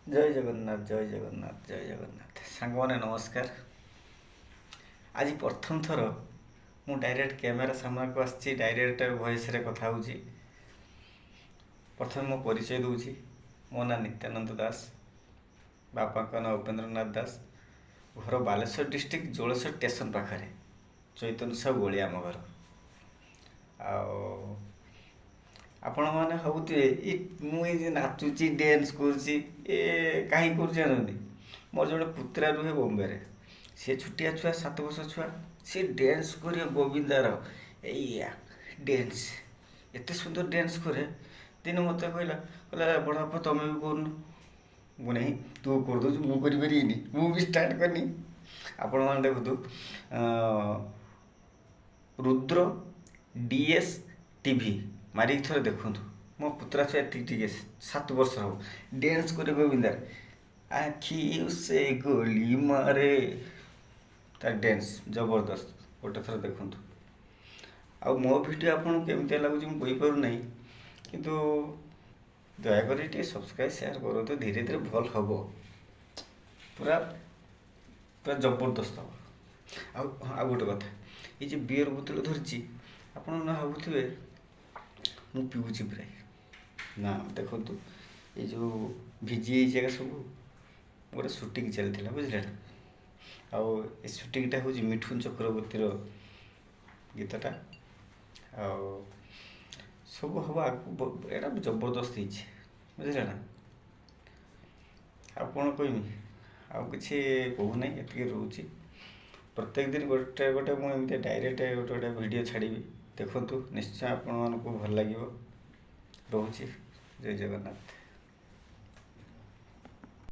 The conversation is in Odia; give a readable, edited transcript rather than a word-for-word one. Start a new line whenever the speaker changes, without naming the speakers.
ଜୟ ଜଗନ୍ନାଥ, ଜୟ ଜଗନ୍ନାଥ, ଜୟ ଜଗନ୍ନାଥ। ସାଙ୍ଗମାନେ, ନମସ୍କାର। ଆଜି ପ୍ରଥମ ଥର ମୁଁ ଡାଇରେକ୍ଟ କ୍ୟାମେରା ସାମ୍ନାକୁ ଆସିଛି, ଡାଇରେକ୍ଟ ଭଏସ୍ରେ କଥା ହେଉଛି। ପ୍ରଥମେ ମୋ ପରିଚୟ ଦେଉଛି। ମୋ ନାଁ ନିତ୍ୟାନନ୍ଦ ଦାସ, ବାପାଙ୍କ ନାଁ ଉପେନ୍ଦ୍ରନାଥ ଦାସ। ଘର ବାଲେଶ୍ୱର ଡିଷ୍ଟ୍ରିକ୍ଟ ଜଳେଶ୍ୱର ଷ୍ଟେସନ ପାଖରେ, ଚୈତନ୍ୟ ସାହୁ ଗଳି ଆମ ଘର। ଆଉ ଆପଣମାନେ ଭାବୁଥିବେ, ଏ ମୁଁ ଏଇ ଯେ ନାଚୁଛି, ଡ୍ୟାନ୍ସ କରୁଛି, ଏ କାହିଁକି କରୁଛି ଜାଣନ୍ତି? ମୋର ଜଣେ ପୁତୁରା ରୁହେ ବମ୍ବେରେ। ସେ ଛୋଟିଆ ଛୁଆ, 7 ବର୍ଷ ଛୁଆ। ସେ ଡ୍ୟାନ୍ସ କରିବ ଗୋବିନ୍ଦାର ଏଇଆ ଡ୍ୟାନ୍ସ, ଏତେ ସୁନ୍ଦର ଡ୍ୟାନ୍ସ କରେ। ଦିନେ ମୋତେ କହିଲା, କହିଲା, "ବଡ଼ ବାପା, ତମେ ବି କରୁନ।" ମୁଁ, "ନାହିଁ, ତୁ କରିଦେଉଛୁ, ମୁଁ କରିପାରିବିନି?" ମୁଁ ବି ଷ୍ଟାର୍ଟ କରିନି। ଆପଣମାନେ ଦେଖନ୍ତୁ, ରୁଦ୍ର ଡିଏସ୍ ଟିଭି ମାରିକି ଥରେ ଦେଖନ୍ତୁ। ମୋ ପୁତୁରା ଛୁଆ ଏତିକି ଟିକେ, 7 ବର୍ଷ ହବ, ଡ୍ୟାନ୍ସ କରେ ଗୋବିନ୍ଦାର "आँखी से गोली मारे"। ତାର ଡ୍ୟାନ୍ସ ଜବରଦସ୍ତ, ଗୋଟେ ଥର ଦେଖନ୍ତୁ। ଆଉ ମୋ ଭିଡ଼ିଓ ଆପଣଙ୍କୁ କେମିତିଆ ଲାଗୁଛି ମୁଁ କହିପାରୁନାହିଁ, କିନ୍ତୁ ଦୟାକରି ଟିକେ ସବସ୍କ୍ରାଇବ୍, ସେୟାର କରନ୍ତୁ। ଧୀରେ ଧୀରେ ଭଲ ହେବ, ପୁରା ପୁରା ଜବରଦସ୍ତ ହେବ। ଆଉ ହଁ, ଆଉ ଗୋଟେ କଥା, ଏଇ ଯେ ବିୟର ବୋତଲ ଧରିଛି, ଆପଣ ନ ଭାବୁଥିବେ ମୁଁ ପିଉଛି ପ୍ରାୟ। ନା, ଦେଖନ୍ତୁ, ଏଇ ଯେଉଁ ଭିଜି ଯାଇଛି ଜାଗା ସବୁ, ଗୋଟେ ସୁଟିଂ ଚାଲିଥିଲା, ବୁଝିଲେ ନା? ଆଉ ଏ ସୁଟିଂଟା ହେଉଛି ମିଠୁନ ଚକ୍ରବର୍ତ୍ତୀର ଗୀତଟା। ଆଉ ସବୁ ହେବ ଆଗକୁ, ଏଇଟା ଜବରଦସ୍ତ ହେଇଛି, ବୁଝିଲେ ନା? ଆଉ କ'ଣ କହିମି? ଆଉ କିଛି କହୁନାହିଁ, ଏତିକି ରହୁଛି। ପ୍ରତ୍ୟେକ ଦିନ ଗୋଟେ ଗୋଟେ ମୁଁ ଏମିତି ଡାଇରେକ୍ଟ ଗୋଟେ ଗୋଟେ ଭିଡ଼ିଓ ଛାଡ଼ିବି, ଦେଖନ୍ତୁ, ନିଶ୍ଚୟ ଆପଣମାନଙ୍କୁ ଭଲ ଲାଗିବ। ରହୁଛି, ଜୟ ଜଗନ୍ନାଥ।